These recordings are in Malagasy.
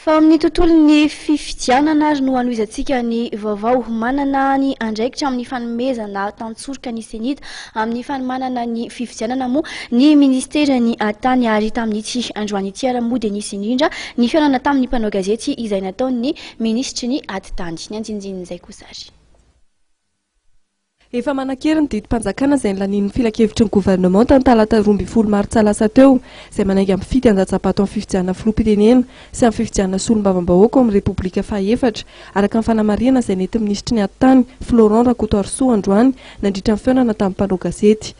Fa amin'ny tontolon'ny fifidianana ary no hanohizantsika ny vaovao. Manana ny andraikitra amin'ny fanomezana tantsoroka ny Cenit amin'ny fanomanana ny fifidianana moa ny ministeran'ny Tany ary tamin'ity androany ity ary moa dia nisy indrindra ny fihaonana tamin'ny mpanao gazety izay nataon'ny minisitry ny Atitany. Ny andinindin'izay kosa ary. Efa manan-kery ny didim-panjakana izay nolanian'ny filankevitry ny governemanta ny talata 12 martsa lasa teo, izay manainga mpifidy handatsa-bato amin'ny fifidianana filoham-pirenena sy amin'ny fifidianana solombavambahoaka ao amin'ny Repoblika fahaefatra, araka ny fanamarihana izay nentin'ny minisitry ny Atitany, Florent Rakotoarisoa androany nandritra ny fihaonana tamin'ny mpanao gazety.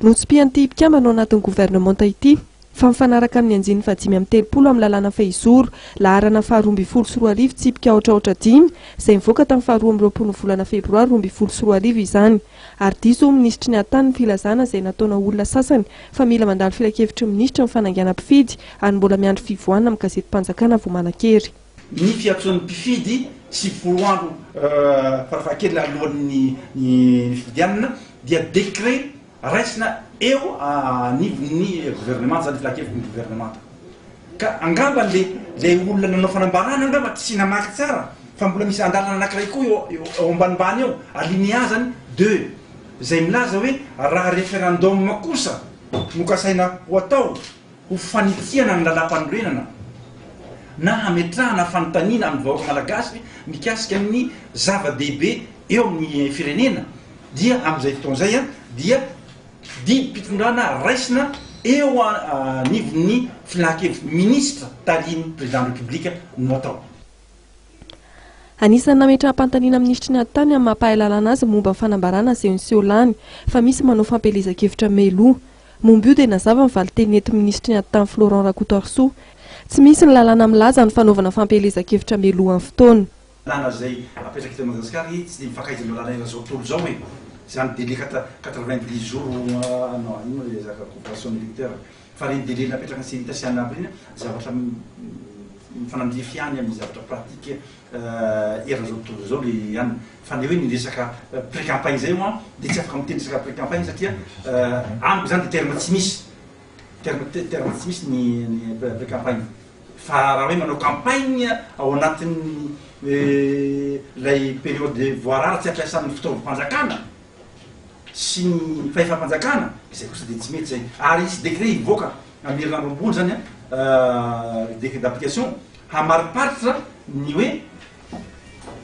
Notsipihan'ity mpikambana ao anatin'ny governemanta ity, fa mifanaraka amin'ny andininy faha-35 amin'ny lalàna fehizoro laharana faha 2012 tsipika aotra aotra dimy izay nivoaka tamin'ny faha 22 ny volana febroary 2012 izany ary diso hoy minisitry ny Atany ny filazana izay nataona olona sasany fa mila mandalo filankevitry ny minisitra ny fanaingana mpifidy ary mbola miandry fivoahana amin'ny gazetim-panjakana vao manan-kery. Ny fiantsoan'ny mpifidy 90 andro farafahakeliny alohan'ny ny fifidianana dia décret Raisina eo anivon'ny governemanta zany, filankevitry ny governemanta. Ka angamba le le olona nanao fanambarana angamba tsy namaky tsara fa mbola misy andalana anakiray koa eo eo ambanimbany eo, alinéa zany deux, zay milaza hoe raha référendum kosa no kasaina ho atao ho fanitsiana ny lalàmpanorenana na hametrahana fanontaniana amin'ny vahoaka malagasy mikasika ny zava-dehibe eo amin'ny firenena dia amin'izay fotoana izay dia didim-pitondrana raisina eo anivon'ny filankevitry ny minisitra tarihin'ny président République no atao. Anisan'ny nametraham-panontaniana minisitry ny Atitany amin'ny maha mpahay lalàna azy momba ny fanambarana izay niseho lany fa misy manao fampielezan-kevitra mialoha. Momba io dia nazava ny valinteny nentin'ny minisitry ny Atitany Florent Rakotoarisoa. Tsy misy ny lalàna milaza ny fanaovana fampielezan-kevitra mialohan'ny fotoana. Lalàna izay apetraka eto Madagasikara tsy dia mifankaiza amin'ny lalàna eran'izao tontolo izao e! Izany délai 90 jours non ino moa ilay resaka convocation électeur fa ireny délai napetraka ny CENIT sy ANAB ireny zavatra mifanandrify ihany amin'ny zavatra pratique eran'izao tontolo izao le ihany fa ny hoe ny resaka pré campagne izay ho'a dia tsy afaka miteny resaka pré campagne satria amiko izany dia terme tsy misy terme terme tsy misy ny ny pré campagne. Fa raha hoe manao campagne ao anatin'ny ilay période voarara tsy ampiasan'ny fitaovam-panjakana sy ny fahefam-panjakana, izay kosa dia tsy mety izay. Ary hisy décret hivoaka amin'ny herinandro ambony izany an, décret d'application, hamariparitra ny hoe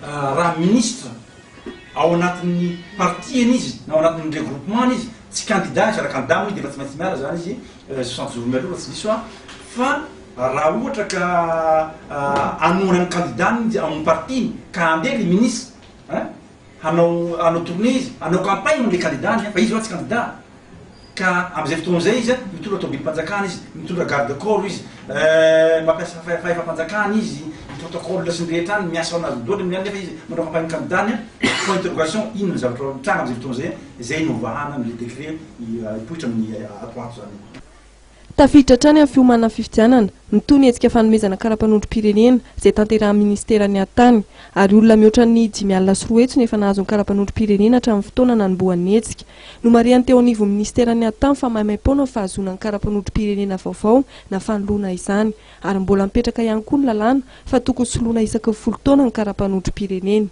raha ministre ao anatin'ny parti-ny izy na ao anatin'ny regroupement-ny izy, tsy candidat izy, raha candidat moa izy dia efa tsy maintsy miala izany izy 60 jours mialoha raha tsy diso aho, fa raha ohatra ka hanohana ny candidat-ny izy ao amin'ny parti-ny ka handeha le ministre hein, hanao hanao tournée izy, hanao campagne le candidat-ny fa izy hoa tsy candidat, Ka amin'izay fotoana izay izy mitondra tobilim-panjakana izy, mitondra garde corps izy, mampiasa fahefam-panjakana izy, ny protocole sy ny rehetra any miasa ao anazy daholo ny any nefa izy manao campagne candidat-ny an, point d'interrogation, inona ny zavatra mitranga amin'izay fotoana izay, izay no vahana amin'ilay décret hipoitra amin'ny ato ho ato izany. Tafiditra hatrany amin'ny fiomanana fifidianana, mitohy ny hetsika fanomezana kara-panondrom-pirenena izay tanterahin'ny minisiteran'ny Atitany, ary olona mihoatra ny 205 no efa nahazo ny kara-panondrom-pirenena hatramin'ny fotoana nanombohan'ny hetsika. Nomarihan'ny teo anivon'ny minisiteran'ny Atitany fa maimaim-poana ny fahazoana ny kara-panondrom-pirenena vaovao na fanoloana izany, ary mbola mipetraka ihany koa ny lalàna fa tokony soloina isaky ny folo taona ny kara-panondrom-pirenena.